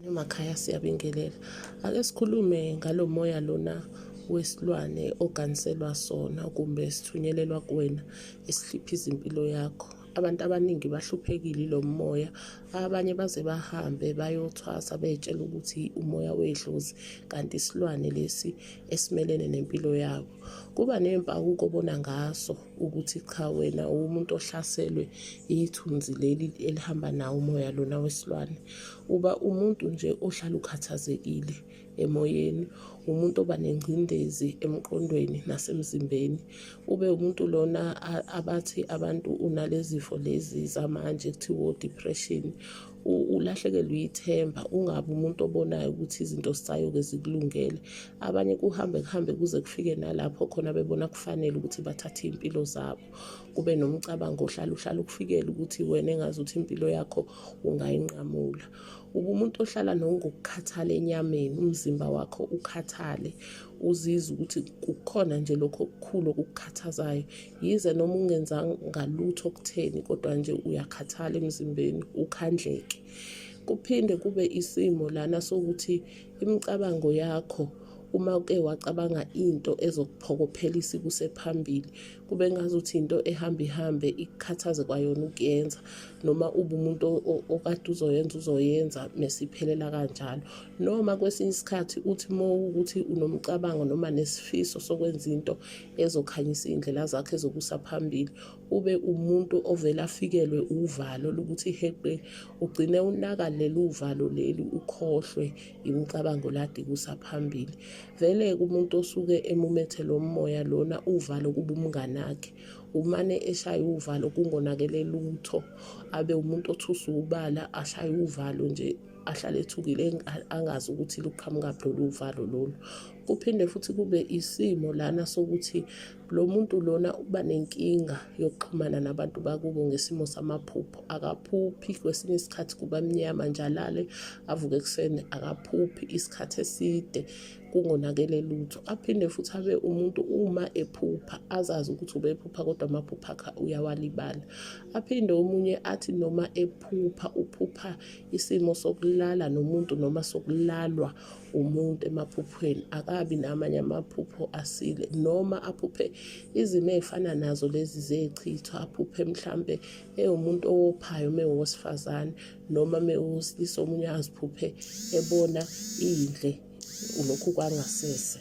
Emakhaya siyabingelela. Ake sikhulume ngalo moya lona wesilwane oganiselwa sona kumbe sithunyelelwa kuwena esihliphiza impilo yakho. Abantu abaningi bahluphekile ilo moya, abanye baze bahambe bayothwasa bey'tshela ukuthi umoya wedlozi kanti isilwane lesi esimelene nempilo yabo. Kuba ney'mpawu obona ngaso ukuthi cha wena uwumuntu ohlaselwe ithunzi leli elihamba nawo umoya lona wesilwane. Uba umuntu nje ohlala ukhathazekile emoyeni, umuntu oba nengcindezi emqondweni nasemzimbeni. Ube umuntu lona abathi abantu unalezifo lezi zamanje kuthiwa o-depression, ulahlekelwe ithemba, ungabi umuntu obonayo ukuthi izinto zisayoke zikulungele. Abanye kuhambe kuhambe kuze kufike nalapho khona bebona kufanele ukuthi bathathe iy'mpilo zabo. Kube nomcabango ohlala uhlala ukufikela ukuthi wena engazuthi impilo yakho ungayinqamula. Uba umuntu ohlala nongokukhathala enyameni, umzimba wakho ukhathale, uzizwe ukuthi kukhona nje lokho okukhulu okukukhathazayo. Yize noma ungenzanga lutho okutheni kodwa nje uyakhathala emzimbeni, ukhandleke. Kuphinde kube isimo lana sokuthi imicabango yakho uma uke wacabanga into ezokuphokophelisa ikuse phambili kube ngazuthi into ehamba ihambe ikukhathaze kwayona ukuyenza noma ube umuntu okade uzoyenza uzoyenza mesiphelela kanjalo noma kwesinye isikhathi uthi uma ukuthi unomcabango noma nesifiso sokwenza into ezokhanyisa iy'ndlela zakho ezokusa phambili ube umuntu ovele afikelwe uvalo lokuthi heqe ugcine unaka leli uvalo leli ukhohlwe imicabango lade kusa phambili. Vele-ke umuntu osuke emumethe lo moya lona uvalo kuba umnganakhe. Umane eshaye uvalo kungonakele lutho, abe umuntu othusa ubala ashaye uvalo nje ahlale ethukile angazi ukuthi luqhamukaphi lolu uvalo lolu. Kuphinde futhi kube isimo lana sokuthi lo muntu lona uba nenkinga yokuxhumana nabantu bakubo ngesimo samaphupho. Akaphuphi kwesinye isikhathi kuba mnyama nje alale avuke ekuseni akaphuphi isikhathi eside kungonakele lutho. Aphinde futhi abe umuntu uma ephupha azazi ukuthi ubephupha kodwa amaphupho akhe uyawalibala. Aphinde omunye athi noma ephupha uphupha isimo sokulala nomuntu noma sokulalwa umuntu emaphuphweni akabi namanye amaphupho asile noma aphuphe izimo ey'fana nazo lezi zechithwa aphuphe mhlampe ewumuntu owophayo mewowesifazane noma mewowesilisa omunye aziphuphe ebona indle lokhu kwangasese.